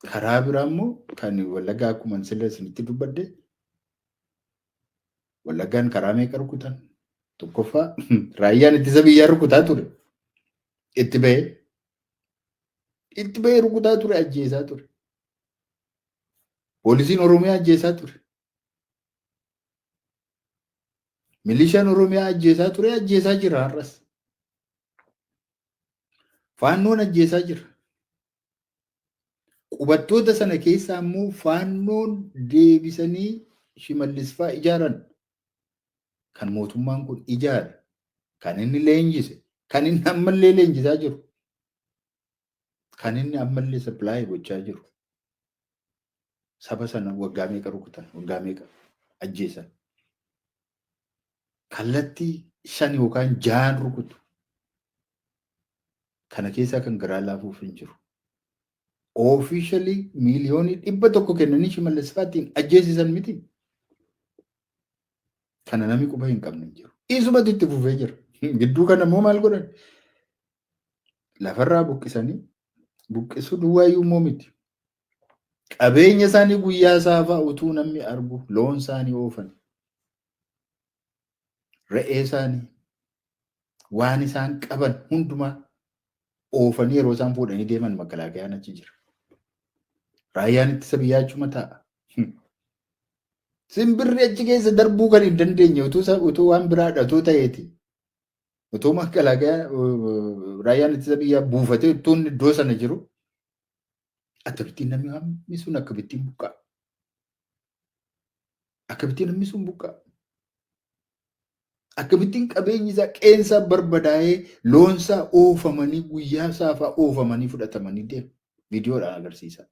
Karaa biraa immoo kan Wallaggaa akkuma sila isinitti dubbadde, Wallaggaan karaa meeqa rukutan? Tokkoffaa, raayyaan ittisa biyyaa rukutaa ture. Itti bahee rukutaa ture, ajjeesaa ture. Poolisiin Oromiyaa ajjeesaa ture. Milishaan Oromiyaa ajjeesaa ture, ajjeesaa jira har'as. Faannoon ajjeesaa jira. Qubattoota sana keessaa immoo Faannoon deebisanii Shimallis fa'aa ijaaran, kan mootummaan kun ijaare, kan inni leenjise, kan inni ammallee leenjisaa jiru, kan inni ammallee supply gochaa jiru. Saba sana waggaa meeqa rukutan, waggaa meeqa ajjeesan? Kallattii shan yookaan ja'an rukutu. Kana keessaa kan garaa laafuuf hin jiru. Officially 100 miiliyoonii kennanii Shimallis fa'aatiin ajjeesisan miti. Kana namni quba hin qabne hin jiru. Isumatu itti fufee jira. Gidduu kana immoo maal godhan? Lafarraa buqqisanii, buqqisuu duwwaayyuu immoo miti. Qabeenya isaanii guyyaa saafaa utuu namni argu loon isaanii oofan. Re'ee isaanii, waan isaan qaban hundumaa oofanii yeroo isaan fuudhanii deeman makalaakayaan achi jira. Raayyaan ittisa biyyaa achuma taa'a. Simbirri achi keessa darbuu kan hin dandeenye utuu waan biraadha utuu ta'eeti. Utuu makalaakayaan, raayyaan ittisa biyyaa buufatee utuu inni iddoo sana jiru, akkamittiin namni hammi sun akkamittiin buqqa'a? Akkamittiin namni sun buqqa'a? Akkamittiin qabeenyi isaa, qeensaa barbadaa'ee, loonsaa oofamanii, guyyaa saafaa oofamanii fudhatamanii deemu? Viidiyoodhaan agarsiisa.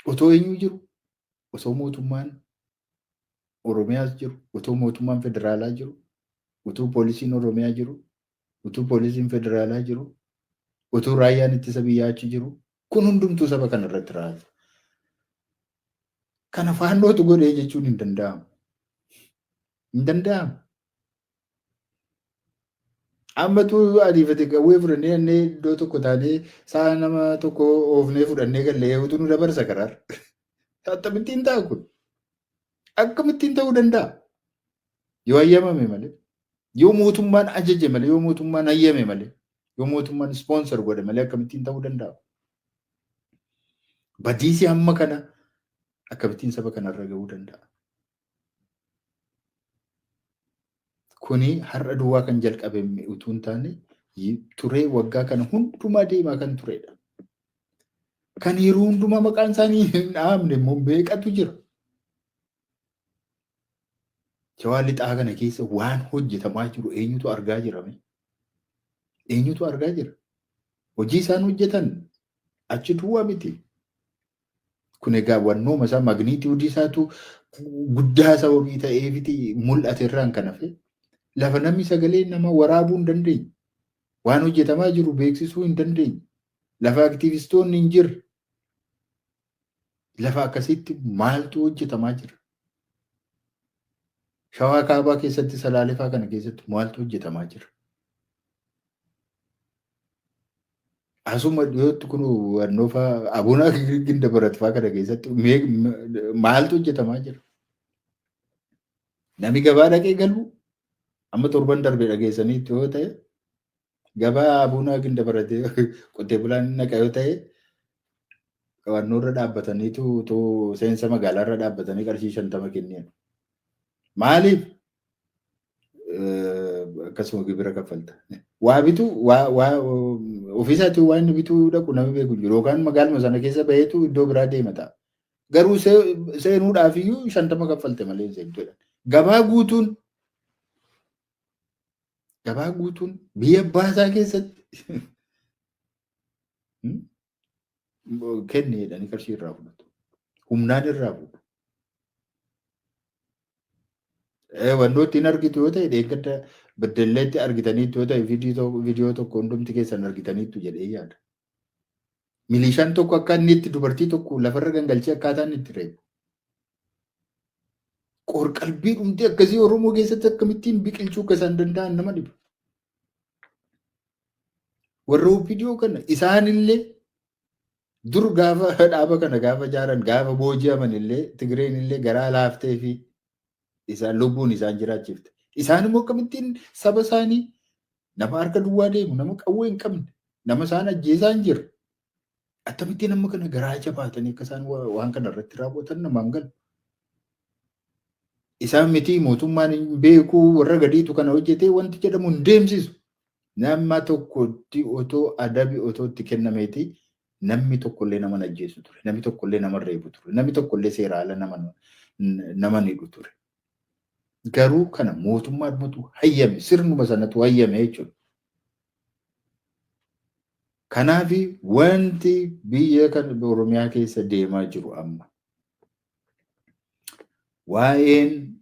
Otoo eenyu jiru? Osoo mootummaan Oromiyaas jiru, otoo mootummaan federaalaa jiru, utuu poolisiin Oromiyaa jiru, utuu poolisiin federaalaa jiru, utuu raayyaan ittisa biyyaa achi jiru, kun hundumtuu saba kana irratti raawwata. Kana Faannootu godhee jechuun hin danda'amu. Hin danda'amu. Ammatu ariifate qawwee fudhannee jennee iddoo tokko taanee sa'a nama tokko oofnee fudhannee gallee utuu nu dabarsa karaarra. Akkamittiin ta'a kun? Akkamittiin ta'uu danda'a? Yoo hayyamame malee. Yoo mootummaan ajaje malee, yoo mootummaan hayyame malee, yoo mootummaan sponsor godhe malee akkamittiin ta'uu danda'a? Badiisi hamma kana akkamittiin saba kanarra gahuu danda'a? Kuni har'a duwwaa kan jalqabe utuu hin taane, turee waggaa kana hundumaa deemaa kan turedha. Kan yeroo hundumaa maqaan isaanii hin dhahamne immoo meeqatu jira? Shawaa Lixaa kana keessa waan hojjetamaa jiru eenyutu argaa jira? Eenyutu argaa jira? Hojii isaan hojjetan achi duwwaa miti. Kun egaa wannooma isaa, magnitude isaatu guddaa sababii ta'eefiti mul'ate irraan kan hafe, lafa namni sagalee nama waraabuu hin dandeenye, waan hojjetamaa jiru beeksisuu hin dandeenye, lafa aktiivistoonni hin jirre, lafa akkasitti maaltu hojjetamaa jira? Shawaa Kaabaa keessatti, Salaalefaa kana keessatti maaltu hojjetamaa jira? Asuma dhiyootti kun wannoofaa Abuna Gindabarat fa'aa kana keessatti maaltu hojjetamaa jira? Nami gabaa dhaqee galu amma torban darbe dhageessanii yoo ta'e, gabaa Abuna Gindabaratee qotee bulaan naqa yoo ta'e, wannoorra dhaabbataniitu utuu seensa magaalaarra dhaabbatanii qarshii 50 kennian. Maaliif? Akkasuma gibira kaffalta. Waa bituu, waa ofiisaatii waan inni bituu dhaqu namni beeku hin jiru. Yookaan magaaluma sana keessa baheetu iddoo biraa deema ta'a. Garuu seenuudhaaf iyyuu 50 kaffalte malee hin seentu jedhan. Gabaa guutuun biyya baasaa keessatti kenni jedhanii qarshii irraa fudhatu. Humnaan irraa fuudhu. Wannoo ittiin argitu yoo ta'e, deeggadda Beddelleetti argitaniitu yoo ta'e, viidiyoo tokko hundumti keessan argitaniitu jedhee yaada. Milishaan tokko akka inni itti dubartii tokko lafarra gangalchee akkaataa inni itti reebu. Qorqalbii dhumti akkasii Oromoo keessatti akkamittiin biqilchuu akka isaan danda'an nama dhiba. Warra OPDO kana isaanillee Dur gaafa dhaaba kana gaafa jaaran, gaafa booji'aman illee, Tigreen illee garaa laaftee fi isaan lubbuun isaan jiraachifte. Isaan immoo akkamittiin saba isaanii, nama harka duwwaa deemu, nama qawwee hin qabne, nama isaan ajjeesaa hin jirre, akkamittiin amma kana garaa jabaatanii akka isaan waan kana irratti raawwatan namaan galu. Isaan miti, mootummaan hin beeku, warra gadiitu kana hojjetee wanti jedhamu hin deemsisu. Nama tokkotti otoo adabi otoo itti kennameeti namni tokkollee nama ajjeesu ture. Namni tokkollee nama reebu ture. Namni tokkollee seera ala nama hidhu ture. Garuu kana mootummaadhumatu hayyame, sirnuma sanatu hayyame jechuudha. Kanaaf wanti biyya kan Oromiyaa keessa deemaa jiru amma, waa'een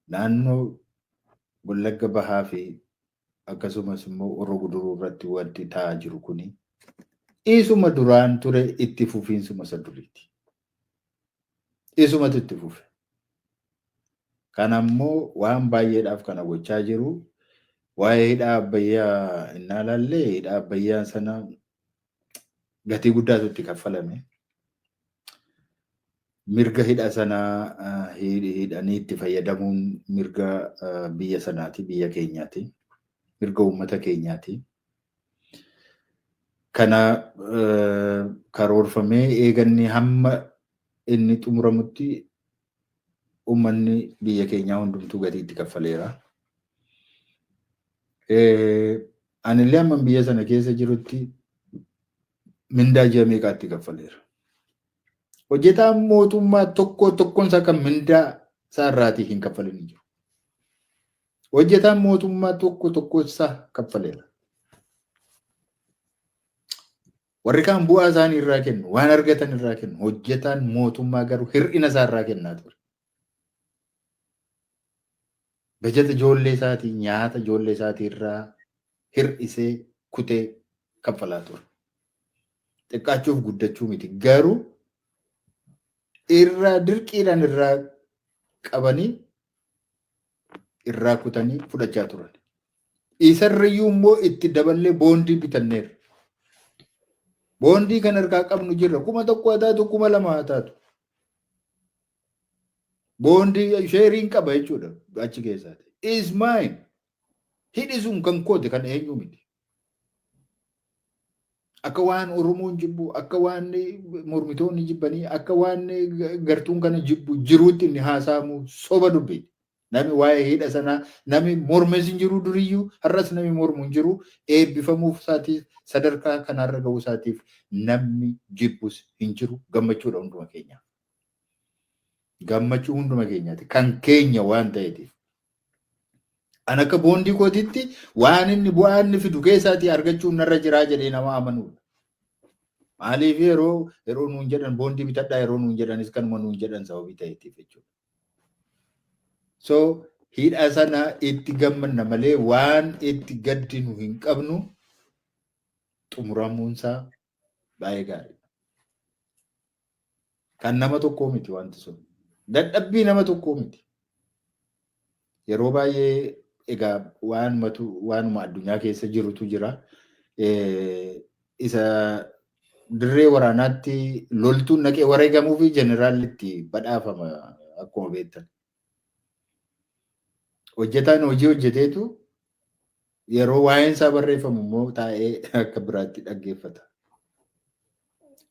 naannoo Wallagga Bahaa fi akkasumas immoo Horroo Guduruu irratti wanti ta'aa jiru kuni isuma duraan ture, itti fufiinsuma isa duriiti. Isumatu itti fufe. Kana immoo waan baay'eedhaaf kana gochaa jiru. Waa'ee hidha Abbayyaa innaa ilaalle, hidha Abbayyaa sana gatii guddaatu itti kaffalame. Mirga hidha sanaa hidhanii itti fayyadamuun mirga biyya sanaati, biyya keenyaati, mirga uummata keenyaati. Kana karoorfamee eeganni hamma inni xumuramutti uummanni biyya keenyaa hundumtuu gatii itti kaffaleera. Anillee hamma biyya sana keessa jirutti mindaa ji'a meeqaa itti kaffaleera. Hojjetaan mootummaa tokko tokkoon isaa kan mindaa isaa irraatii hin kaffalin hin jiru. Hojjetaan mootummaa tokko tokko isaa kaffaleera. Warri kaan bu'aa isaanii irraa kennu, waan argatan irraa kennu. Hojjetaan mootummaa garuu hir'ina isaa irraa kennaa ture. Bajata ijoollee isaatii, nyaata ijoollee isaatii irraa hir'isee kutee kaffalaa ture. Xiqqaachuuf guddachuu miti. Garuu irraa dirqiidhaan irraa qabanii, irraa kutanii fudhachaa turan. Isarrayyuu immoo itti daballee boondii bitanneerra. Boondii kan harkaa qabnu jirra. 1000 haa taatu, 2000 haa taatu. Boondii sheeriin qaba jechuudha achi keessaati. Is mine. Hidhi sun kan kooti, kan eenyu miti. Akka waan Oromoon jibbu, akka waan mormitoonni jibbanii, akka waan gartuun kana jibbu jiruutti inni haasa'amu soba dubbi. Namni waa'ee hidha sanaa namni mormes hin jiru duriyyuu, har'as namni mormu hin jiru. Eebbifamuuf isaatiif, sadarkaa kanarra ga'uu isaatiif namni jibbus hin jiru, gammachuudha hunduma keenya. Gammachuu hunduma keenyaati. Kan keenya waan ta'eetiif. An akka boondii kootitti waan inni bu'aa inni fidu keessaatii argachuun narra jiraa jedhee nama amanuudha. Maaliif yeroo nuun jedhan boondii bitadhaa, yeroo nuun jedhanis kanuma nuun jedhan sababii ta'eetiif jechuudha. So hidha sana itti gammanna malee waan itti gaddinu hin qabnu, xumuramuunsaa baay'ee gaariidha. Kan nama tokkoo miti wanti sun. Dadhabbii nama tokkoo miti. Yeroo baay'ee egaa waanumatu waanuma addunyaa keessa jirutu jira. Isa dirree waraanaatti loltuun naqee wareegamuu fi jeneraalli itti badhaafama akkuma beektan. Hojjetaan hojii hojjeteetu yeroo waa'een isaa barreeffamu immoo taa'ee akka biraatti dhaggeeffata.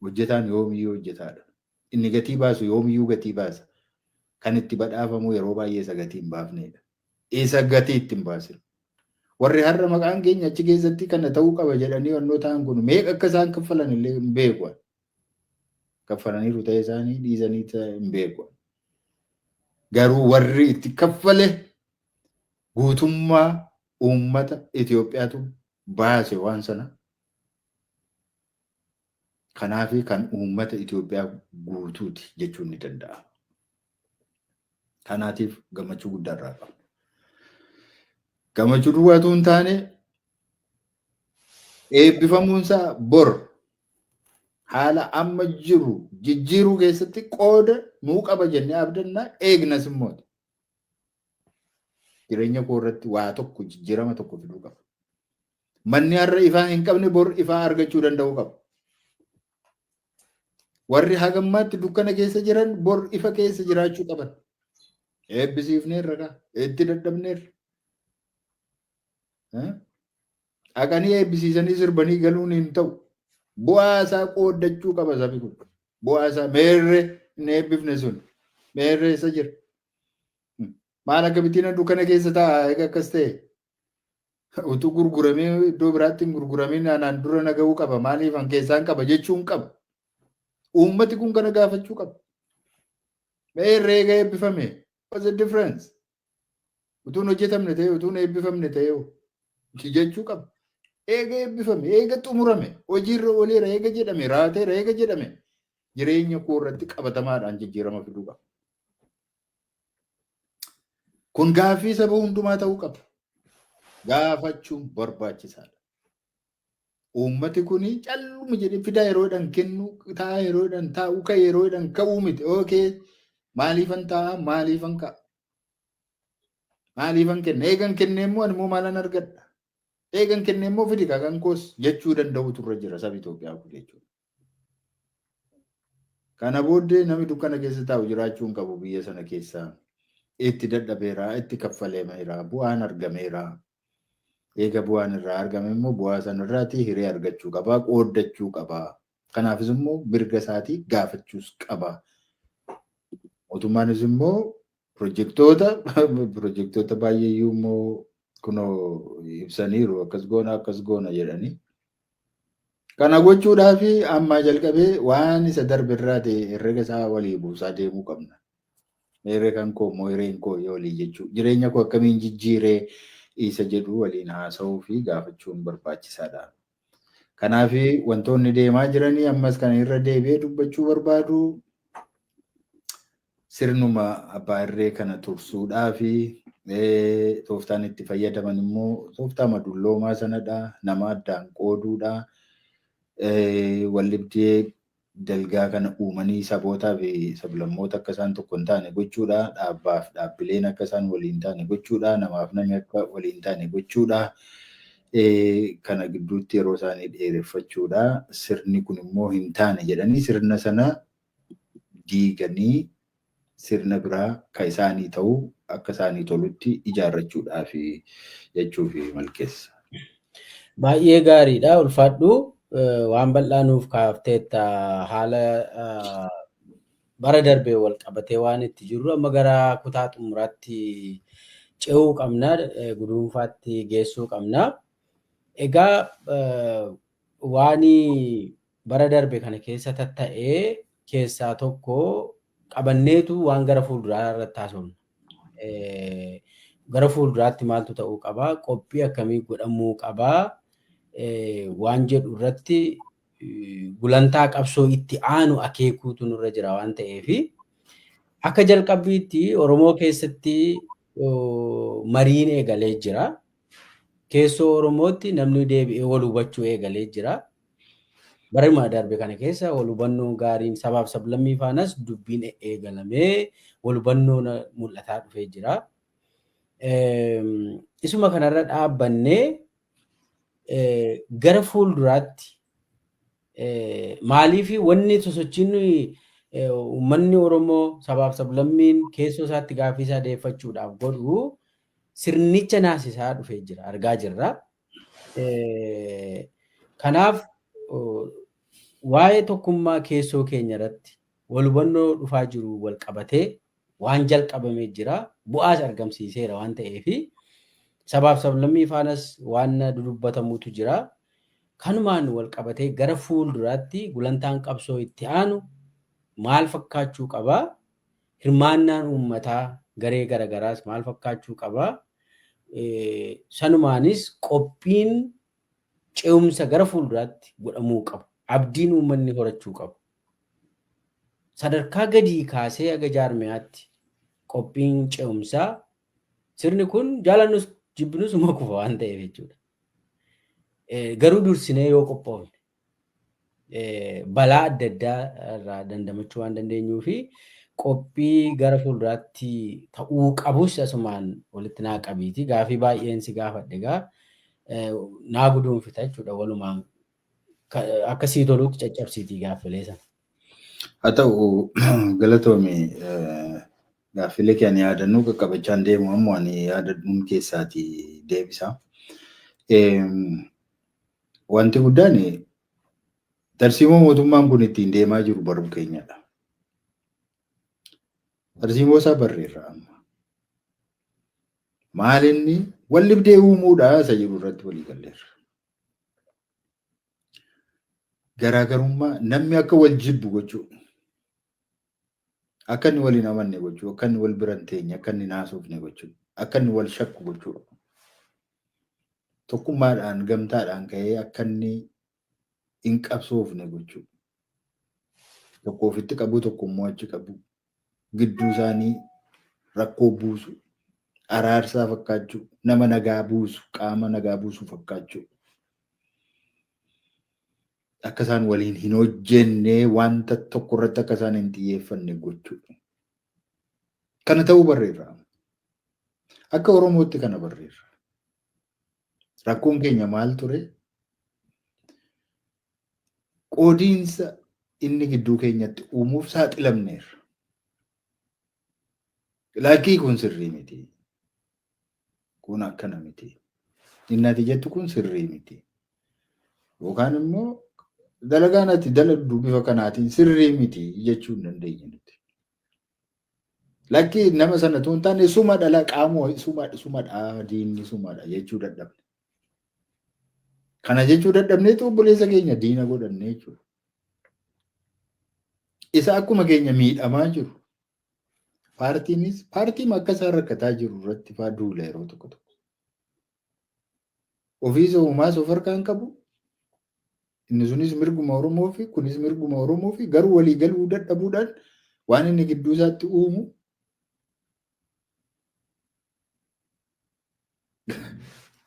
Hojjetaan yoomiyyuu hojjetaadha. Inni gatii baasu yoomiyyuu gatii baasa. Kan itti badhaafamu yeroo baay'ee isa gatii hin baafnedha. Isa gatii itti hin baasin. Warri har'a maqaan keenya achi keessatti kana ta'uu qaba jedhanii wannoo ta'an kun meeqa akka isaan kaffalan illee hin beeku. Kaffalaniiru ta'e isaanii dhiisanii hin beeku. Garuu warri itti kaffale guutummaa uummata Itoophiyaatu baase waan sana. Kanaaf kan uummata Itoophiyaa guutuuti jechuun ni danda'ama. Kanaatiif gammachuu guddaa irraa qabna. Gammachuu duwwaatu hin taane, eebbifamuunsaa bor haala amma jiru jijjiiruu keessatti qooda nuu qaba jennee abdannaa, eegnas immoo. Jireenya koo irratti waa tokko jijjiirama tokko fiduu qaba. Manni har'a ifaa hin qabne bor ifaa argachuu danda'uu qaba. Warri hagammaatti dukkana keessa jiran bor ifa keessa jiraachuu qaban. Eebbisiifneerra kaa, itti dadhabneerra. Dhaqanii eebbisiisanii sirbanii galuun hin ta'u. Bu'aa isaa qooddachuu qaba sabi kun. Bu'aa isaa meerree hin eebbifne sun meerree isa jira. Maal akka bittiin dukkana keessa taa'a eega akkas ta'e. Utuu gurguramee iddoo biraatti hin gurguramiin anaan dura na ga'uu qaba, maaliif an keessaan qaba jechuun qaba. Uummati kun kana gaafachuu qaba. Meerree eega eebbifame. What's the difference? Utuun hojjetamne ta'e, utuun eebbifamne ta'e jechuu qaba. Eega eebbifame, eega xumurame, hojiirra ooleera eega jedhame, raateera eega jedhame, jireenya koo irratti qabatamaadhaan jijjiirama fiduu qaba. Kun gaaffii saba hundumaa ta'uu qaba. Gaafachuun barbaachisaadha. Uummati kun calluma jedhee fidaa yeroodhaan kennu, taa'aa yeroodhaan taa'uu, ka'e yeroodhaan ka'uu miti. Okay, maaliifan taa'a, maaliifan ka'a? Maaliifan kenna? Eegan kennee immoo ani immoo maalan argadha? Eegan kennee immoo fidi kan koos jechuu danda'utu irra jira saba Itoophiyaa kun jechuudha. Kana booddee namni dukkana keessa taa'u jiraachuu hin qabu biyya sana keessa. Itti dadhabeera, itti kaffalameera, bu'aan argameera. Eega bu'aan irraa argame immoo bu'aa sanarraati hiree argachuu qaba, qooddachuu qaba. Kanaafis immoo mirga isaatii gaafachuus qaba. Mootummaanis immoo pirojektoota baay'eeyyuu immoo kunoo ibsaniiru, akkas goona akkas goona jedhanii. Kana gochuudhaaf ammaa jalqabee waan isa darbe irraa ta'e herrega isaa walii buusaa deemuu qabna. Meerree kan koo immoo hireen koo walii jechuu, jireenya koo akkamiin jijjiiree isa jedhu waliin haasa'uu fi gaafachuun barbaachisaadha. Kanaaf wantoonni deemaa jiranii ammas kana irra deebi'ee dubbachuu barbaadu, sirnuma abbaa irree kana tursuudhaa fi tooftaan itti fayyadaman immoo tooftaa madulloomaa sanadha. Nama addaan qooduudha. Wallibdee dalgaa kana uumanii sabootaa fi sablammoota akka isaan tokko hin taane gochuudha. Dhaabbaaf dhaabbileen akka isaan waliin taane gochuudha. Namaaf namni akka waliin taane gochuudha. Kana gidduutti yeroo isaanii dheereffachuudha. Sirni kun immoo hin taane jedhanii sirna sana diiganii sirna biraa kan isaanii ta'u akka isaanii tolutti ijaarrachuudhaaf jechuuf malkeessa. Baay'ee gaariidha. Ulfaadhu, waan bal'aa nuuf kaafteetta. Haala bara darbee wal qabatee waan itti jirru amma gara kutaa xumuraatti ce'uu qabna, guduunfaatti geessuu qabna. Egaa waan bara darbe kana keessa tatta'ee keessaa tokko qabanneetu waan gara fuulduraa irratti haasofna. Gara fuulduraatti maaltu ta'uu qabaa? Qophii akkamii godhamuu qabaa? Waan jedhu irratti gulantaa qabsoo itti aanu akeekuutu nurra jira waan ta'eefi akka jalqabbiitti Oromoo keessatti mariin eegalee jira. Keessoo Oromootti namni deebi'ee wal hubachuu eegalee jira. Baruma darbe kana keessa wal hubannoo gaariin sabaaf sablammii faanas dubbiin eegalamee wal hubannoon mul'ataa dhufee jira. Isuma kanarra dhaabbannee gara fuulduraatti maaliif wanni sosochiin uummanni Oromoo sabaaf sablammiin keessoo isaatti gaaffii isaa deeffachuudhaaf godhu sirnicha naasisaa dhufee jira, argaa jirra. Kanaaf waa'ee tokkummaa keessoo keenya irratti wal hubannoo dhufaa jiru wal qabatee waan jalqabamee jira, bu'aas argamsiiseera waan ta'eefi sabaaf sablammii faanas waan dudubbatamutu jira. Kanumaan wal qabatee gara fuulduraatti gulantaan qabsoo itti aanu maal fakkaachuu qabaa? Hirmaannaan uummataa garee garagaraas maal fakkaachuu qabaa? Sanumaanis qophiin ce'umsa gara fuulduraatti godhamuu qabu. Abdiin uummanni horachuu qabu. Sadarkaa gadii kaasee haga jaarmiyaatti qophiin ce'umsaa, sirni kun jaalannus jibbinus uma kufa waan ta'eef jechuudha. Garuu dursinee yoo qophoofne balaa adda addaa irraa dandamachuu waan dandeenyuu fi qophii gara fuulduraatti ta'uu qabus asumaan walitti naa qabiiti. Gaafii baay'een si gaafadhe egaa naa guduunfita jechuudha, walumaan akka sii tolutti caccabsiitii gaaffilee sana. Haa ta'u, galatoomi. Gaaffilee kee ani yaadannoo qaqqabachaan deemu ammoo ani yaadadhuun keessaati deebisa. Wanti guddaan tarsiimoo mootummaan kun ittiin deemaa jiru baruu keenyadha. Tarsiimoo isaa barreerra amma. Maal inni wal dhibdee uumuudha isa jiru irratti walii galleerra. Garaagarummaa namni akka wal jibbu gochuu, akka inni wal hin amanne gochuu, akka inni wal bira hin teenye, akka inni naasofne gochuu, akka inni wal shakku gochuu. Tokkummaadhaan gamtaadhaan ka'ee akka inni hin qabsoofne gochuu. Tokko ofitti qabu, tokko immoo achi qabu. Gidduu isaanii rakkoo buusu, araarsaa fakkaachuu, nama nagaa buusu, qaama nagaa buusu fakkaachuu. Akka isaan waliin hin hojjenne, wanta tokko irratti akka isaan hin xiyyeeffanne gochuu. Kana ta'uu barreerra. Akka Oromootti kana barreerra. Rakkoon keenya maal ture? Qoodiinsa inni gidduu keenyatti uumuuf saaxilamneerra. Lakkii, kun sirrii miti. Kun akkana miti. Inni ati jettu kun sirrii miti. Yookaan immoo dalagaan ati dalagdu bifa kanaatiin sirrii miti jechuu hin dandeenye nuti. Lakkii, nama sana tun taane suma dhala qaamoo suma sumadha, diinni sumadha jechuu dadhabne. Kana jechuu dadhabneetu obboleessa keenya diina godhanne jechuudha. Isa akkuma keenya miidhamaa jiru. Paartiinis paartiin akka isaan rakkataa jiru irratti faa duula yeroo tokko tokko. Ofiisa uumaas of harkaa hin qabu. Inni sunis mirguma Oromoo fi kunis mirguma Oromoo fi garuu walii galuu dadhabuudhaan waan inni gidduu isaatti uumu.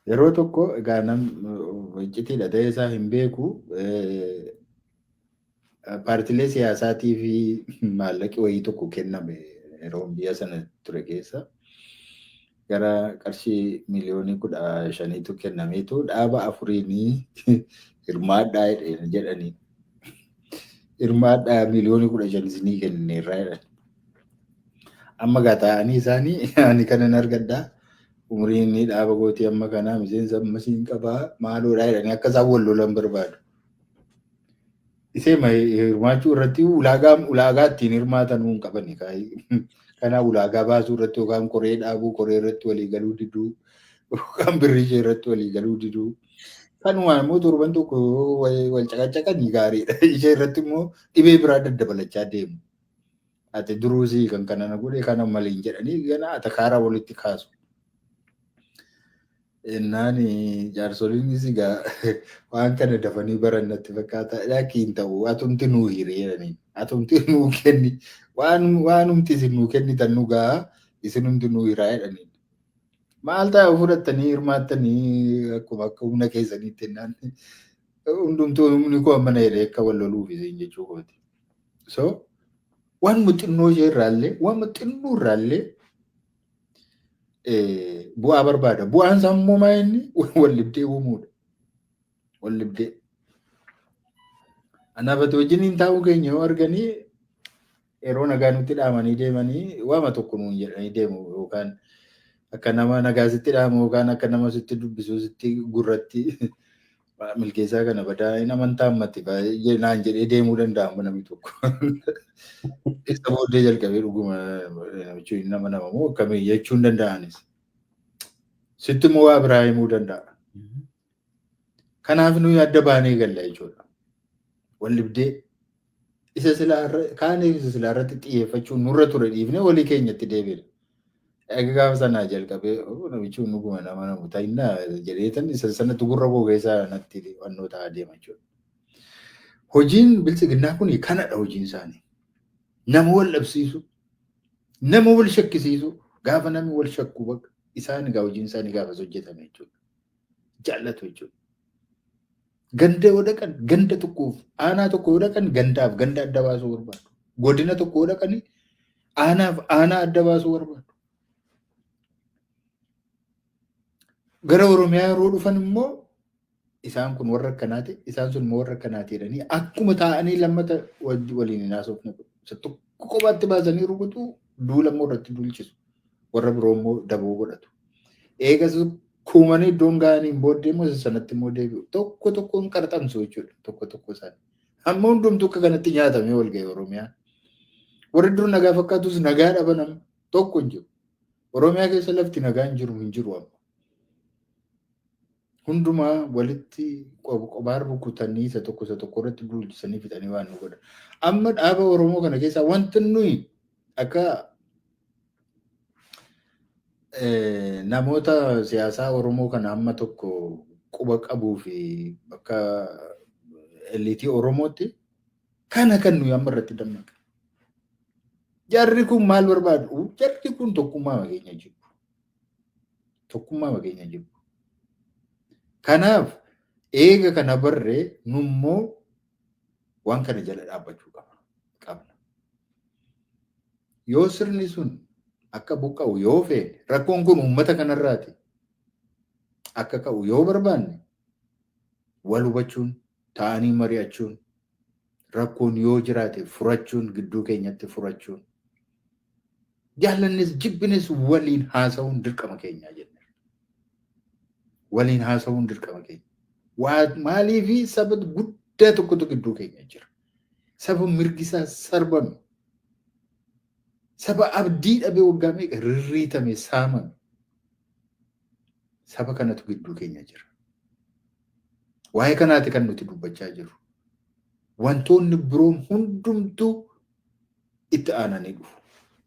Yeroo tokko egaa nam iccitiidha ta'ee isaa hin beeku, paartilee siyaasaatii fi maallaqi wayii tokko kenname yeroo biyya sana ture keessa, gara qarshii miliyoonii 15tu kennameetu dhaaba afuriinii hirmaadhaa jedhanii, hirmaadhaa miliyoonii 15 isinii kennineerraa jedhan. Amma gaa taa'anii isaanii ani kanan argadhaa, umriin dhaaba gootii amma kanaa, miseensa ammasiin qabaa, maaloodhaa jedhanii akka isaan wal lolan barbaadu. Isee hirmaachuu irratti ulaagaa ittiin hirmaatan hin qabani. Kanaaf ulaagaa baasuu irratti yookaan koree dhaabuu, koree irratti walii galuu diduu, yookaan birrii ishee irratti walii galuu diduu. Kanumaan immoo torban tokko wal caqacaqanii gaariidha. Ishee irratti immoo dhibee biraa daddabalachaa deemu. Ati duruusii kan kana na godhe kana maliin jedhanii gana atakaara walitti kaasu. Innaan jaarsoliinis egaa waan kana dafanii baran natti fakkaata. Lakkii, hin ta'u, atumti nuu hiri jedhanii. Atumti nuu kenni, waanumti isin nuu kennitan nu gahaa, isinumti nuu hiraa jedhanii. Maal ta'a fudhattanii hirmaattanii akkuma akka humna keessaniitti jennaan, hundumtuu humni koo amma na jedhee akka wal loluuf isin jechuu kooti. So waan xinnoo ishee irraallee, waan xinnoo irraallee bu'aa barbaada. Bu'aan isaa immoo maa inni wal dhibdee uumuudha. Wal dhibdee. Anaaf ati wajjin taa'uu keenya yoo arganii yeroo nagaa nutti dhaamanii deemanii waama tokko nuun jedhanii deemu, yookaan akka nama nagaa sitti dhaamu, yookaan akka nama sitti dubbisuu sitti gurratti milkeessaa kana badaa hin amantaa ammatti naan jedhee deemuu danda'a namni tokko. Isa booddee jalqabee dhuguma namichi nama nama moo akkamii jechuu hin danda'anis. Sitti immoo waa biraa himuu danda'a. Kanaaf nuyi adda baanee galla jechuudha. Wal dhibdee isa silaa kaaniif isa silaa irratti xiyyeeffachuun nurra ture dhiifnee walii keenyatti deebina. Egaa gaafa sanaa jalqabee namichi dhuguma nama namu ta'innaa jedheetan isa sanatti gurra koo keessaa natti fannoo ta'aa deema jechuudha. Hojiin biltsiginnaa kun kanadha hojiin isaanii. Nama wal dhabsiisu, nama wal shakkisiisu, gaafa namni wal shakku bakka isaan egaa hojiin isaanii gaafas hojjetame jechuudha. Jaallatu jechuudha. Ganda yoo dhaqan ganda tokkoof, aanaa tokko yoo dhaqan gandaaf ganda adda baasuu barbaadu. Godina tokko yoo dhaqan aanaaf aanaa adda baasuu barbaadu. Gara Oromiyaa yeroo dhufan immoo Isaan kun warra akkanaati, isaan sun immoo warra akkanaati jedhanii akkuma taa'anii lammata waliin hin haasofne. Isa tokko kophaatti baasanii rukutu, duula immoo irratti duulchisu. Warra biroo immoo daboo godhatu. Eegas kuumanii iddoon ga'aniin booddee immoo isa sanatti immoo deebi'u. Tokko tokkoon qarxamsu jechuudha. Tokko tokko isaanii. Amma hundumtuu akka kanatti nyaatamee wal ga'e Oromiyaan. Warri dur nagaa fakkaatus nagaa dhaban amma tokko hin jiru. Oromiyaa keessa lafti nagaa hin jiru hin jiru amma. Hundumaa walitti qophaan rukutanii isa tokko irratti duulchisanii fixanii waan nu godhan. Amma dhaaba Oromoo kana keessaa wanti nuyi akka namoota siyaasaa Oromoo kana amma tokko quba qabuu fi bakka eliitii Oromootti kana kan nuyi amma irratti dammaqne. Jarri kun maal barbaadu? Jarri kun tokkummaa keenya jibbu. Tokkummaa keenya jibbu. Kanaaf eega kana barree nummoo waan kana jala dhaabbachuu qabna. Yoo sirni sun akka buqqa'u yoo feene, rakkoon kun uummata kanarraati akka ka'u yoo barbaanne, wal hubachuun, ta'anii mari'achuun, rakkoon yoo jiraate furachuun, gidduu keenyatti furachuun, jaallannis jibbines waliin haasa'uun dirqama keenyaa jenne. Waliin haasa'uun dirqama keenya. Maaliifi saba guddaa tokkotu gidduu keenya jira. Saba mirgi isaa sarbame. Saba abdii dhabee waggaa meeqa rirriitame, saamame. Saba kanatu gidduu keenya jira. Waa'ee kanaati kan nuti dubbachaa jirru. Wantoonni biroon hundumtuu itti aananii dhufu.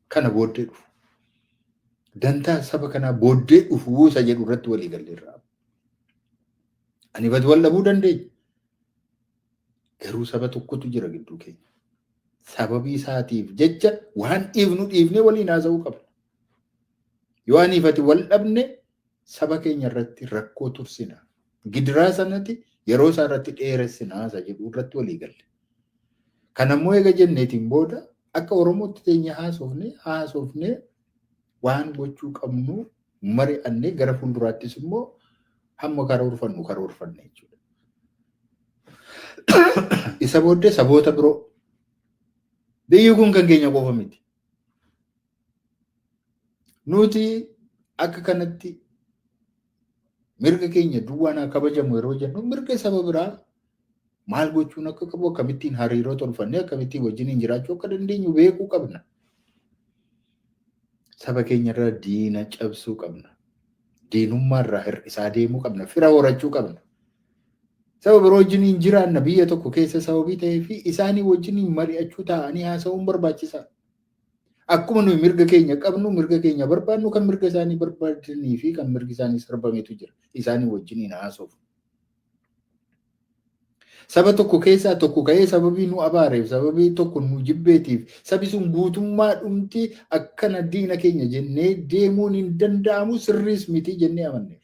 Kana booddee dhufu. Dantaa saba kanaa booddee dhufu isa jedhu irratti walii galleerra. Ani bati wal dhabuu dandeenya. Garuu saba tokkotu jira gidduu keenya. Sababii isaatiif jecha waan dhiifnu dhiifnee waliin haasa'uu qabna. Yoo aniif ati wal dhabne, saba keenya irratti rakkoo tursina. Gidiraa sanatti yeroo isaa irratti dheeressina isa jedhu irratti walii galle. Kanammoo eega jenneetiin booda akka Oromootti teenya haasofne haasofne, waan gochuu qabnu mari'annee, gara fuulduraattis immoo hamma karoorfannu karoorfanne jechuudha. Isa booddee saboota biroo, biyyi kun kan keenya qofa miti. Nuti akka kanatti mirga keenya duwwaan haa kabajamu yeroo jennu, mirga saba biraa maal gochuun akka qabu, akkamittiin hariiroo tolfannee akkamittiin wajjiniin jiraachuu akka dandeenyu beekuu qabna. Saba keenya irraa diina cabsuu qabna. Diinummaa irraa hir'isaa deemuu qabna. Fira horachuu qabna. Saba biroo wajjiniin jiraanna biyya tokko keessa sababii ta'ee fi isaanii wajjiniin mari'achuu, taa'anii haasa'uun barbaachisaadha. Akkuma nuyi mirga keenya qabnu, mirga keenya barbaadnu, kan mirga isaanii barbaadanii fi kan mirgi isaanii sarbametu jira. Isaanii wajjiniin haasa'u. Saba tokko keessaa tokko ka'ee sababii nu abaareef, sababii tokko nu jibbeetiif, sabi sun guutummaa dhumti akkana diina keenya jennee deemuun hin danda'amu, sirriis miti jennee amanneerra.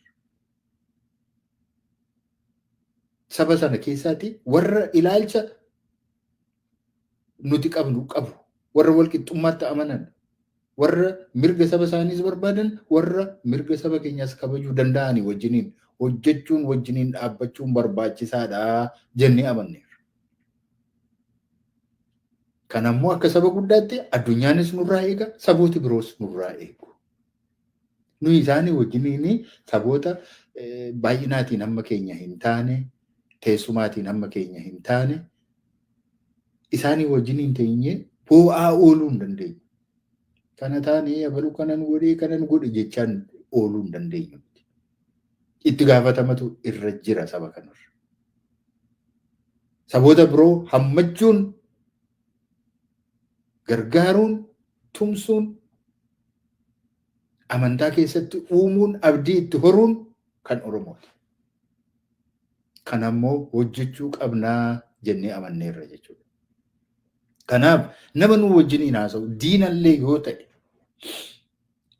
Saba sana keessaati warra ilaalcha nuti qabnu qabu, warra walqixxummaatti amanan, warra mirga saba isaaniis barbaadan, warra mirga saba keenyaas kabajuu danda'anii wajjiniin hojjechuun, wajjiniin dhaabbachuun barbaachisaadha jennee amanneerra. Kanammoo akka saba guddaatti addunyaanis nurraa eega, sabooti biroos nurraa eegu. Nuyi isaanii wajjiniin saboota baay'inaatiin hamma keenya hin taane, teessumaatiin hamma keenya hin taane, isaanii wajjiniin teenyee boo'aa ooluu hin dandeenyu. Kana taane, abaluu kana nu godhee, kana nu godhe jechaan ooluu hin dandeenyu. Itti gaafatamatu irra jira saba kanarra. Saboota biroo hammachuun, gargaaruun, tumsuun, amantaa keessatti uumuun, abdii itti horuun kan Oromooti. Kanammoo hojjechuu qabnaa jennee amanneerra jechuudha. Kanaaf nama nu wajjiniin haasa'u, diinallee yoo ta'e,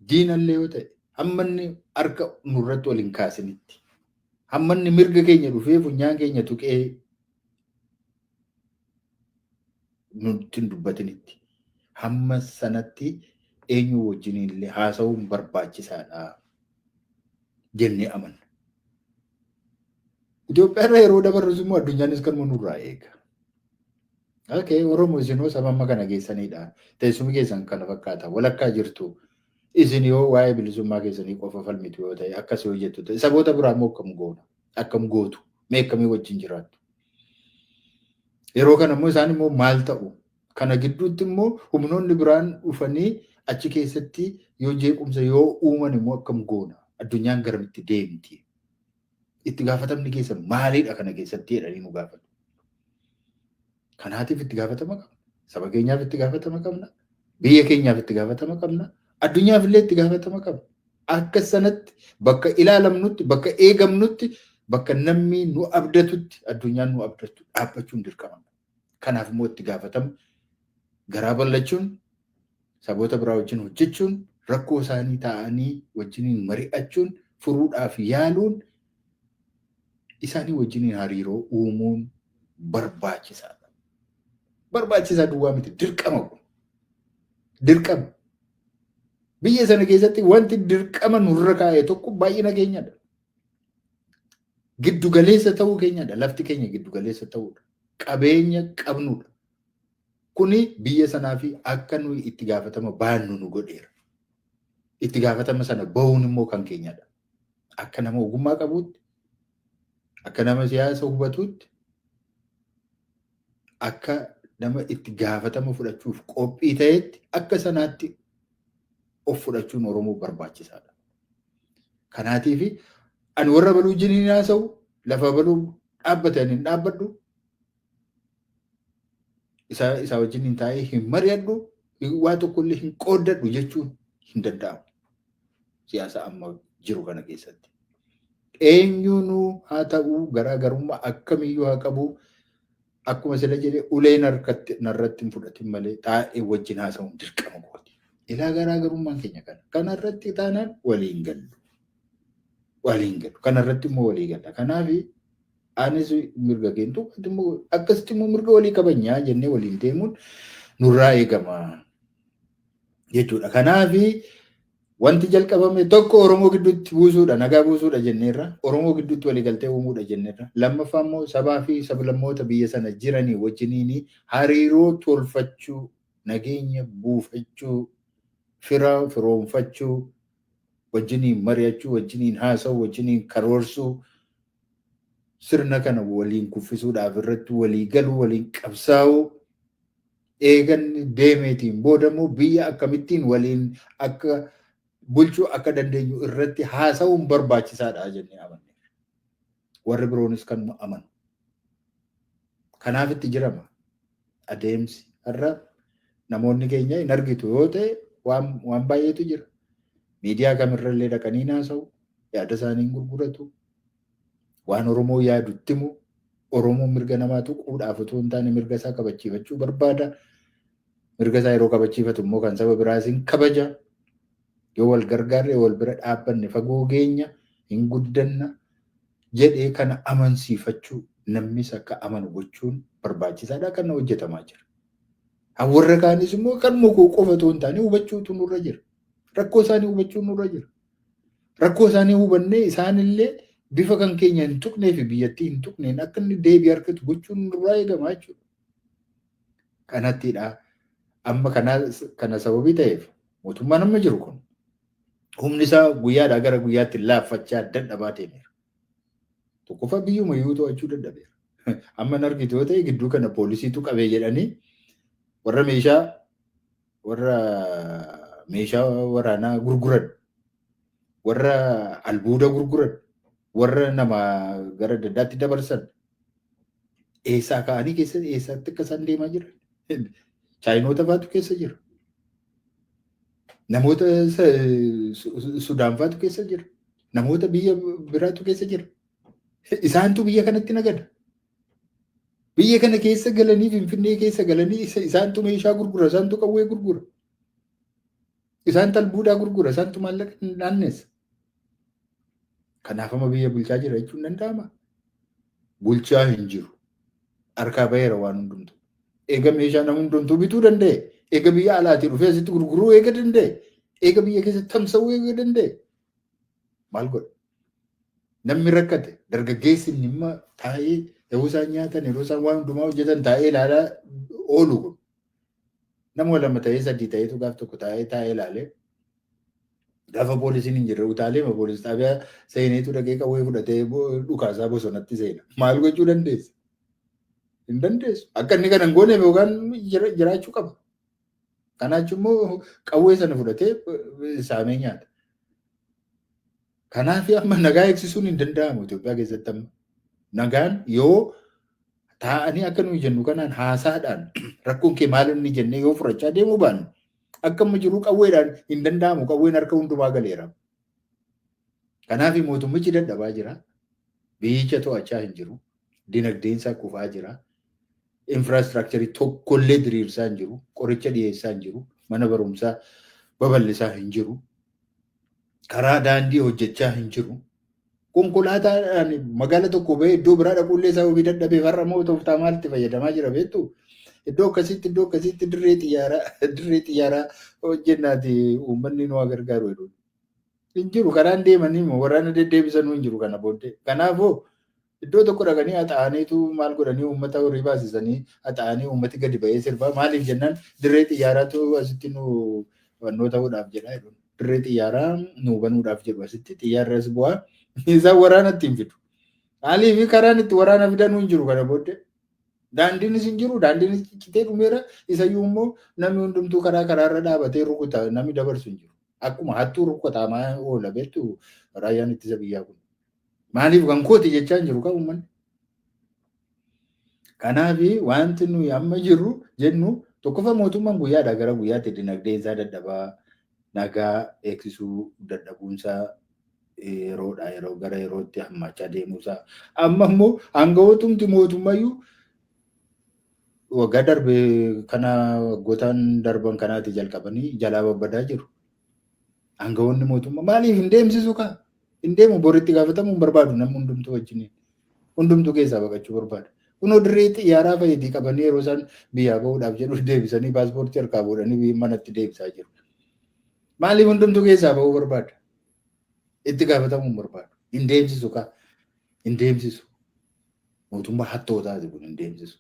diinallee yoo ta'e, hamma inni harka nurratti ol hin kaasinitti, hamma inni mirga keenya dhufee funyaan keenya tuqee nutti hin dubbatinitti, hamma sanatti eenyu wajjiniin haasa'uun barbaachisaadha jennee amanna. Itoophiyaa irra yeroo dabarrus immoo addunyaanis kanuma nurraa eega. Okay, Oromoo isinoo saba amma kana geessanidha. Teessumni keessan kana fakkaata. Walakkaa jirtu. Isin yoo waa'ee bilisummaa keessanii qofa falmitu yoo ta'e, akkas yoo jettu ta'e, saboota biraa immoo akkam goona? Akkam gootu? Mee akkamii wajjin jiraattu? Yeroo kana immoo isaan immoo maal ta'u? Kana gidduutti immoo humnoonni biraan dhufanii achi keessatti yoo jeequmsa yoo uuman immoo akkam goona? Addunyaan garamitti deemti? Itti gaafatamni keessan maalidha kana keessatti jedhanii nu gaafatu. Kanaatiif itti gaafatama qabna. Saba keenyaaf itti gaafatama qabna. Biyya keenyaaf itti gaafatama qabna. Addunyaaf illee itti gaafatama qabna. Akka sanatti bakka ilaalamnutti, bakka eegamnutti, bakka namni nu abdatutti, addunyaan nu abdattu dhaabbachuun dirqama. Kanaaf immoo itti gaafatama garaa bal'achuun, saboota biraa wajjin hojjechuun, rakkoo isaanii taa'anii wajjiniin mari'achuun, furuudhaaf yaaluun, isaanii wajjiniin hariiroo uumuun barbaachisaadha. Barbaachisaa duwwaa miti, dirqama kun. Dirqama. Biyya sana keessatti wanti dirqama nurra kaa'e tokko baay'ina keenyadha. Giddu galeessa ta'uu keenyadha. Lafti keenya giddu galeessa ta'uudha. Qabeenya qabnudha. Kuni biyya sanaa fi akka nuyi itti gaafatama baannu nu godheera. Itti gaafatama sana bahuun immoo kan keenyadha. Akka nama ogummaa qabuutti, akka nama siyaasa hubatuutti, akka nama itti gaafatama fudhachuuf qophii ta'etti, akka sanaatti of fudhachuun Oromoo barbaachisaadha. Kanaatiif ani warra baluu wajjin hin haasa'u, lafa baluu dhaabbate ani hin dhaabbadhu, isa wajjin hin taa'ee hin mari'adhu, waa tokko illee hin qooddadhu jechuun hin danda'amu. Siyaasa amma jiru kana keessatti. Eenyuunuu haa ta'uu, garaagarummaa akkamiyyuu haa qabu, akkuma sila jedhe uleen harkatti narratti hin fudhatin malee taa'ee wajjin haasa'uun dirqama kooti. Ilaa, garaagarummaan keenya kana. Kana irratti taanaan waliin gallu. Waliin gallu. Kana irratti immoo walii galla. Kanaaf anis mirga keentu immoo akkasitti immoo mirga walii kabajnaa jennee waliin deemuun nurraa eegama jechuudha. Kanaaf wanti jalqabame tokko Oromoo gidduutti buusuudha, nagaa buusuudha jenneerra. Oromoo gidduutti waliigaltee uumuudha jenneerra. Lammaffaa immoo sabaa fi sablammoota biyya sana jiranii wajjiniin hariiroo tolfachuu, nageenya buufachuu, fira firoomfachuu, wajjiniin mari'achuu, wajjiniin haasa'uu, wajjiniin karoorsuu, sirna kana waliin kuffisuudhaaf irratti walii galuu, waliin qabsaa'uu, eegan deemeetiin booda immoo biyya akkamittiin waliin akka bulchuu akka dandeenyu irratti haasa'uun barbaachisaadha jennee amanne. Warri biroonis kanuma amanu. Kanaaf itti jirama. Adeemsi har'a namoonni keenya hin argitu yoo ta'e waan baay'eetu jira. Miidiyaa kamirrallee dhaqanii haasa'u, yaada isaanii gurguratu, waan Oromoo yaadutti himu, Oromoo mirga namaa tuquudhaaf otoo hin taane mirga isaa kabachiifachuu barbaada. Mirga isaa yeroo kabachiifatu immoo kan saba biraas hin kabaja. Yoo wal gargaarre, wal bira dhaabbanne fagoo geenya, hin guddanna jedhee kana amansiifachuu, namnis akka amanu gochuun barbaachisaadha, kan hojjetamaa jira. Warra kaanis immoo kan mukuu qofa otoo hin taane hubachuutu nurra jira. Rakkoo isaanii hubachuun nurra jira. Rakkoo isaanii hubannee isaanillee bifa kan keenya hin tuqnee fi biyyattii hin tuqneen akka inni deebii argatu gochuun nurraa eegama jechuudha. Kanattidha. Amma kana sababii ta'eef mootummaan amma jiru kun humni isaa guyyaadhaa gara guyyaatti laaffachaa dadhabaa deemeera. Tokkoffaa biyyuma iyyuu to'achuu dadhabeera. Amma hin argitu yoo ta'e, gidduu kana poolisiitu qabee jedhanii warra meeshaa waraanaa gurguran, warra albuuda gurguran, warra nama gara adda addaatti dabarsan eessaa ka'anii keessa eessaatti akka isaan deemaa jiran, Chaayinoota faatu keessa jira. Namoota Sudaan faatu keessa jira. Namoota biyya biraatu keessa jira. Isaantu biyya kanatti nagada. Biyya kana keessa galanii, Finfinnee keessa galanii, isaantu meeshaa gurgura, isaantu qawwee gurgura. Isaantu albuudaa gurgura, isaantu maallaqa naanneessa. Kanaaf amma biyya bulchaa jira jechuun danda'ama. Bulchaa hin jiru. Harkaa baheera waan hundumtu. Eega meeshaa nama hundumtuu bituu danda'e. Eega biyya alaatii dhufee asitti gurguruu eega danda'e. Eega biyya keessatti tamsa'uu eega danda'e. Maal godha? Namni rakkate, dargaggeessi inni imma taa'ee yeroo isaan nyaatan, yeroo isaan waan hundumaa hojjetan taa'ee ilaalaa oolu kun. Nama lama ta'ee sadii ta'eetu gaaf tokko taa'ee taa'ee ilaalee, gaafa poolisiin hin jirre utaalee poolisii xaabiyaa seeneetu dhaqee qawwee fudhatee dhukaasaa bosonatti seena. Maal gochuu dandeessa? Hin dandeessu. Akka inni kana hin gooneef yookaan jiraachuu qaba. Kanaaf immoo qawwee sana fudhatee saamee nyaata. Kanaaf amma nagaa eegsisuun hin danda'amu Itoophiyaa keessatti amma. Nagaan yoo taa'anii akka nuyi jennu kanaan haasaadhaan rakkoon kee maal inni jennee yoo furachaa deemuu baannu, akka amma jiru qawweedhaan hin danda'amu, qawween harka hundumaa galeera. Kanaaf mootummichi dadhabaa jira. Biyyicha to'achaa hin jiru. Dinagdeen isaa kufaa jira. Infrastructure tokkollee diriirsaa hin jiru. Qoricha dhiyeessaa hin jiru. Mana barumsaa babal'isaa hin jiru. Karaa daandii hojjechaa hin jiru. Konkolaataadhaan magaala tokko bahee iddoo biraa dhaquullee isaa ofii dadhabee, har'a immoo tooftaa maalitti fayyadamaa jira beektu? Iddoo akkasitti dirree xiyyaaraa hojjennaati, uummanni nu haa gargaaru jedhu. Hin jiru, karaan deemanii immoo waraana deddeebisanuu hin jiru kana booddee. Kanaafuu iddoo tokko dhaqanii haxaa'aniitu maal godhanii, uummata horii baasisanii haxaa'anii, uummati gadi ba'ee sirbaa. Maaliif jennaan, dirree xiyyaaraatu asitti nu fannoo ta'uudhaaf jedha jedhu. Dirree xiyyaaraa nu banuudhaaf jedhu, asitti xiyyaarri as bu'aa, isaan waraana ittiin fidu. Maaliif? Karaan itti waraana fidanuu hin jiru kana booddee. Daandiinis hin jiru, daandiinis ciccitee dhumeera. Isayyuu immoo namni hundumtuu karaa karaarra dhaabatee rukuta, namni dabarsu hin jiru. Akkuma hattuu rukutamaa oola beektu raayyaan ittisa biyyaa kun. Maaliif? Kan kooti jechaa hin jiru kan uummanni. Kanaaf wanti nuyi amma jirru jennu, tokkoffaa, mootummaan guyyaadhaa gara guyyaatti dinagdeen isaa dadhabaa, nagaa eegsisuu dadhabuunsaa yeroodhaa yeroo gara yerootti hammaachaa deemuusaa. Amma immoo aanga'ootumti mootummayyuu waggaa darbe kana, waggootaan darban kanaati jalqabanii jalaa babbadaa jiru. Aanga'oonni mootummaa maaliif hin deemsisu kaa? Hin deemu, boritti gaafatamuu hin barbaadu namni hundumtuu wajjiniin. Hundumtuu keessaa baqachuu barbaada. Kunoo dirree xiyyaaraa fayyadii qabanii yeroo isaan biyyaa bahuudhaaf jedhu deebisanii paaspoortii harkaa fuudhanii manatti deebisaa jiru. Maaliif? Hundumtuu keessaa bahuu barbaada? Itti gaafatamuu hin barbaadu. Hin deemsisu kaa. Hin deemsisu. Mootummaa hattootaati kun, hin deemsisu.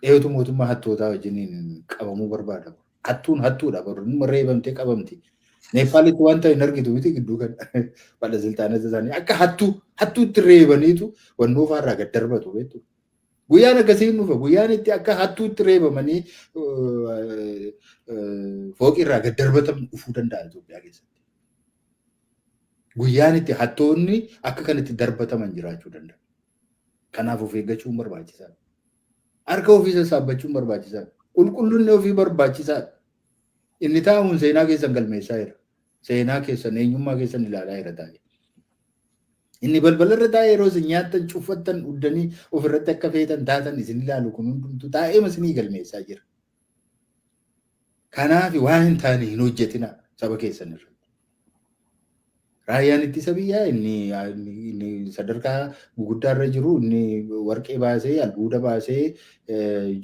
Eeyotu mootummaa hattootaa wajjiniin qabamuu barbaada? Hattuun hattuudha. Barummaa reebamtee qabamti. Neepaalitti wanta hin argitu miti, gidduu kan balasiltaanota isaanii akka hattuu hattuutti reebaniitu wannoo faarraa gad darbatu beektu. Guyyaan akkasii hin dhufa. Guyyaan itti akka hattuutti reebamanii fooqirraa gad darbatamu dhufuu danda'a Itoophiyaa keessatti. Guyyaan itti hattoonni akka kanatti darbataman jiraachuu danda'a. Kanaaf of eeggachuun barbaachisaadha. Harka ofii sassaabbachuun barbaachisaadha. Qulqullinni ofii barbaachisaadha. Inni taa'uun seenaa keessan galmeessaa jira. Seenaa keessan, eenyummaa keessan ilaalaa jira taa'ee. Inni balbalarra taa'ee yeroo isin nyaattan, cuffattan, uddanii ofirratti akka feetan taatan isin ilaalu kun hundumtuu taa'ee isinii galmeessaa jira. Kanaaf waan hin taane hin hojjetina saba keessan irratti. Raayyaan ittisa biyyaa inni sadarkaa guguddaarra jiru, inni warqee baasee, albuuda baasee,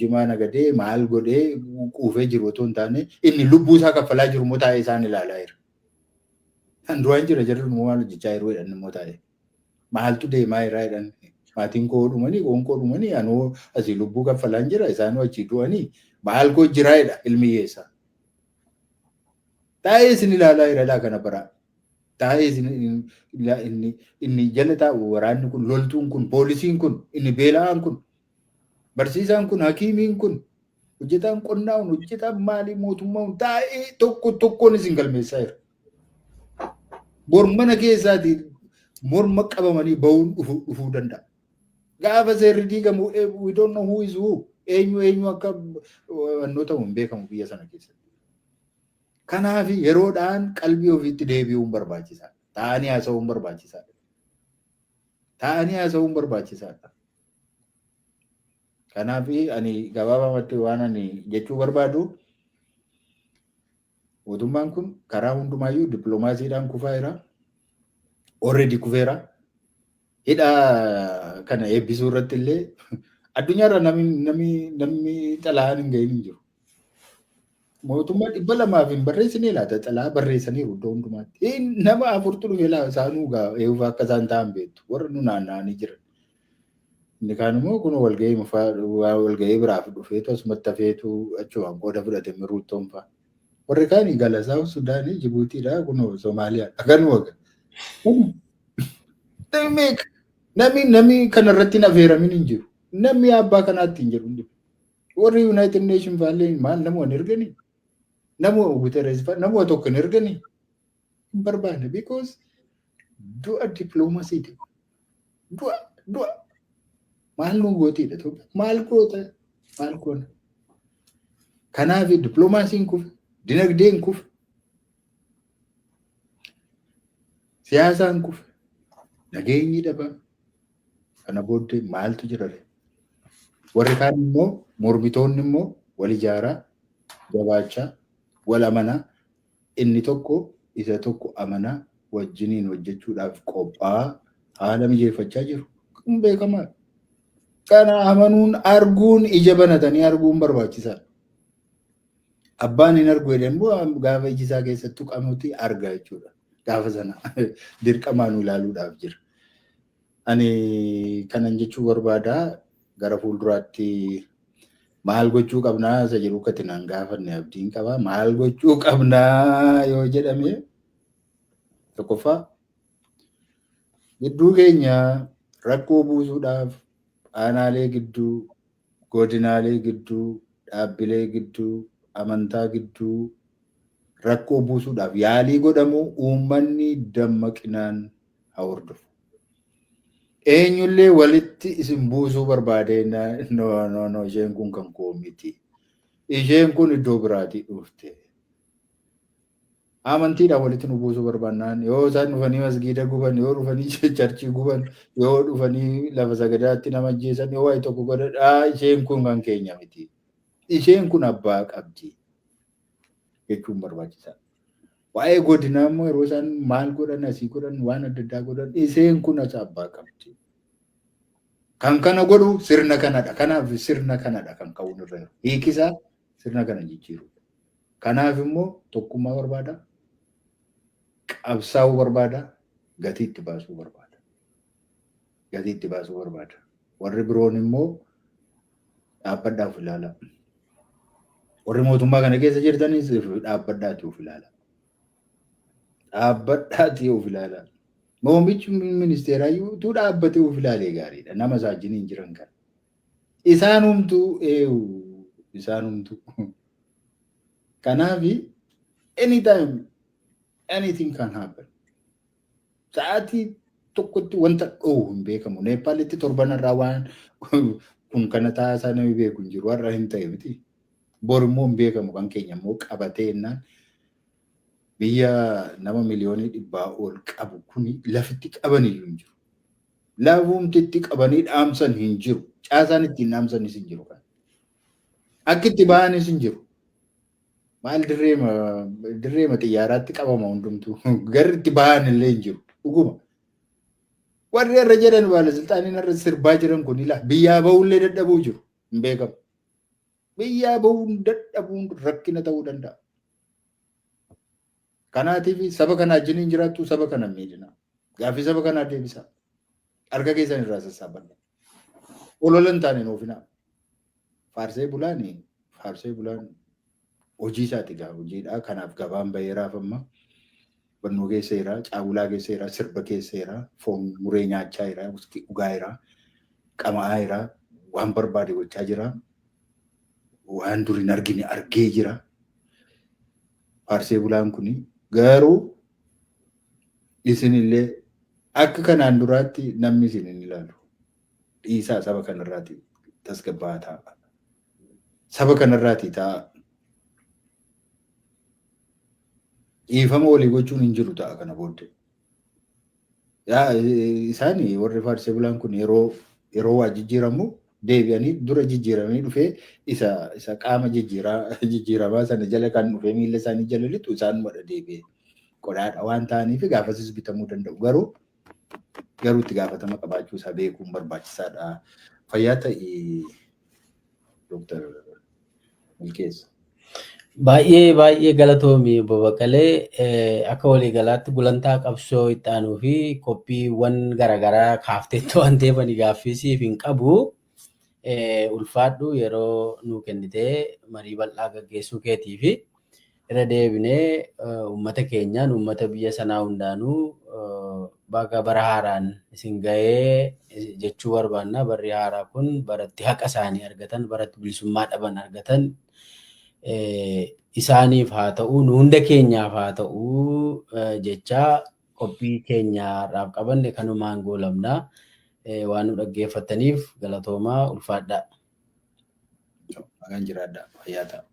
jimaa nagadee, maal godhee quufee jiru otoo hin taane, inni lubbuu isaa kaffalaa jiru immoo taa'ee isaan ilaalaa jira. Kan duraan jira jarri immoo maal hojjechaa jiru jedhan immoo taa'ee. Maaltu deemaa jira jedhan. Maatiin koo dhumanii, qoon koo dhumanii, anoo asii lubbuu kaffalaan jira, isaanuu achii du'anii, maal koo jira jedha ilmi hiyyeessaa. Taa'ee isin ilaalaa jira laa kana baraa. Taa'ee isin inni jala taa'u, waraanni kun, loltuun kun, poolisiin kun, inni beela'aan kun, barsiisaan kun, hakiimiin kun, hojjetaan qonnaa kun, hojjetaan maalii mootummaa kun taa'ee tokko tokkoon isin galmeessaa jira. Bor mana keessaati morma qabamanii bahuun dhufuu danda'a. Gaafa seerri diigamu, we don't know who is who. Eenyu eenyu akka wannoo ta'u hin beekamu biyya sana keessatti. Kanaaf yeroodhaan qalbii ofiitti deebi'uun barbaachisaadha. Taa'anii haasa'uun barbaachisaadha. Taa'anii haasa'uun barbaachisaadha. Kanaaf ani gabaabamatti waan ani jechuu barbaadu, mootummaan kun karaa hundumaayyuu dippiloomaasiidhaan kufaa jira. Already kufeera. Hidha kana eebbisuu irratti illee addunyaarra namni namni namni xalayaan hin gahin hin jiru. Mootummaa 200 hin barreessine laata xalaa barreessaniiru iddoo hundumaatti. Nama afurtu dhufe laa isaanuu eeguuf akka isaan ta'an beektu warra nu naanna'anii jiran. Inni kaan immoo kun walgahii biraaf dhufeetu asumatti hafeetu achumaan qooda fudhate miruuttoon fa'a. Warri kaan Galasaa Sudaanii Jibuutiidha kun Somaaliyaadha. Kanuma ga'a. Namni kanarratti hin affeeramin hin jiru. Namni abbaa kanaatti hin jiru hin jiru. Warri United Nation faallee maal nama hin erganii? Nama Guterres fa'a nama tokko hin erganii? Hin barbaanne because du'a dippiloomaasiiti. Du'a du'a maal nu gootiidha Itoophiyaa? Maal goota? Maal goona? Kanaaf dippiloomaasiin kufe, dinagdeen kufe, siyaasaan kufe, nageenyi dhabame. Kana booddee maaltu jira? Warri kaan immoo mormitoonni immoo wal ijaaraa, jabaachaa, wal amanaa, inni tokko isa tokko amanaa wajjiniin hojjechuudhaaf qophaa'aa haala mijeeffachaa jiru. Kun beekamaadha. Kana amanuun arguun ija banatanii arguun barbaachisaadha. Abbaan hin argu jedhee immoo gaafa iji isaa keessatti tuqamutti arga jechuudha. Gaafa sana dirqamaan ilaaluudhaaf jira. Ani kanan jechuu barbaada gara fuulduraatti maal gochuu qabnaa isa jedhu akka itti gaafanne abdiin qaba. Maal gochuu qabnaa yoo jedhame tokkoffaa gidduu keenya rakkoo buusuudhaaf aanaalee gidduu, godinaalee gidduu, dhaabbilee gidduu, amantaa gidduu rakkoo buusuudhaaf yaalii godhamu uummanni dammaqinaan haa hordofu. Eenyullee walitti isin buusuu barbaade no no no, isheen kun kan koo miti. Isheen kun iddoo biraatii dhufte. Amantiidhaan walitti nu buusuu barbaannaan yoo isaan dhufanii masgiida guban, yoo dhufanii churchii guban, yoo dhufanii lafa sagadaatti nama ajjeesan, yoo waa'ee tokko godhan, isheen kun kan keenya miti. Isheen kun abbaa qabdi jechuun barbaachisaadha. Waa'ee godinaa immoo yeroo isaan maal godhan, asii godhan, waan adda addaa godhan, isheen kun as abbaa qabdi. Kan kana godhu sirna kanadha. Kanaaf sirna kanadha kan ka'uun irra jiru. Hiikisaa sirna kana jijjiirudha. Kanaaf immoo tokkummaa barbaada. Qabsaa'uu barbaada. Gatii itti baasuu barbaada. Gatii itti baasuu barbaada. Warri biroon immoo dhaabbadhaaf ilaala. Warri mootummaa kana keessa jirtanis dhaabbadhaatii of ilaala. Dhaabbadhaatii of ilaala. Muummichi ministeeraa iyyuu dhaabbatee of ilaalee gaariidha. Nama isaa wajjin hin jiran kana. Isaan humtuu eewu isaan humtuu. Kanaaf anytime anything can happen. Sa'aatii tokkotti wanta dhohu hin beekamu. Neepaalitti torban irraa waan kun kana taasisaa namni beeku hin jiru. Har'a hin ta'e miti. Bor immoo hin beekamu, kan keenya immoo qabatee jennaan biyya nama 100 miliyoonii ol qabu kuni lafitti qaban iyyuu hin jiru. Lafumti itti qabanii dhaamsan hin jiru. Caasaan ittiin dhaamsanis hin jiru. Akka itti ba'anis hin jiru. Maal, dirreema xiyyaaraatti qabama hundumtuu. Garri itti ba'an illee hin jiru. Dhuguma. Warri irra jedhan baalasilxaaniin irra sirbaa jiran kun ilaa biyyaa ba'ullee dadhabuu jiru. Hin beekamu. Biyyaa ba'uun dadhabuun rakkina ta'uu danda'a. Kanaatiif saba kana wajjin hin jiraattu, saba kana hin miidhina. Gaaffii saba kanaa deebisaa. Harka keessan irraa sassaabadha. Olola hin taane oofinaa. Faarsee bulaan hojii isaati gaa hojiidha. Kanaaf gabaan baheeraaf amma bannoo keessa jira, caawulaa keessa jira, sirba keessa jira, foon muree nyaachaa jira, wuskii dhugaa jira, qama'aa jira, waan barbaade gochaa jira. Waan dur hin argine argee jira. Faarsee bulaan kuni garuu isinillee akka kanaan duraatti namni isin hin ilaalu. Dhiisaa, saba kanarraati tasgabbaa'aa ta'a. Saba kanarraati ta'a. Dhiifama walii gochuun hin jiru ta'a kana booddee. Isaan warri faarsee bulaan kun yeroo waa jijjiiramu deebi'anii dura jijjiiramanii dhufee isa qaama jijjiiramaa sana jala kan dhufee miila isaanii jala lixu isaanumadha deebi'ee. Qodaadha waan ta'aniif gaafasis bitamuu danda'u. Garuu itti gaafatama qabaachuu isaa beekuun barbaachisaadha. Fayyaa ta'i, Dooktar Milkeessa. Baay'ee baay'ee galatoomi Obbo Baqqalee. Akka waliigalaatti gulantaa qabsoo itti aanuu fi qophiiwwan garaagaraa kaafteetti waan ta'eef ani gaaffii siif hin qabu. Ulfaadhu, yeroo nuu kennitee marii bal'aa gaggeessuu keetii fi irra deebinee uummata keenyaan, uummata biyya sanaa hundaanuu baga bara haaraan isin gahee jechuu barbaanna. Barri haaraa kun baratti haqa isaanii argatan, baratti bilisummaa dhaban argatan isaaniif haa ta'u, nu hunda keenyaaf haa ta'u jechaa qophii keenya har'aaf qabanne kanumaan goolabna. Waan nu dhaggeeffattaniif galatoomaa, ulfaadhaa. Nagaan jiraadhaa. Fayyaa ta'a.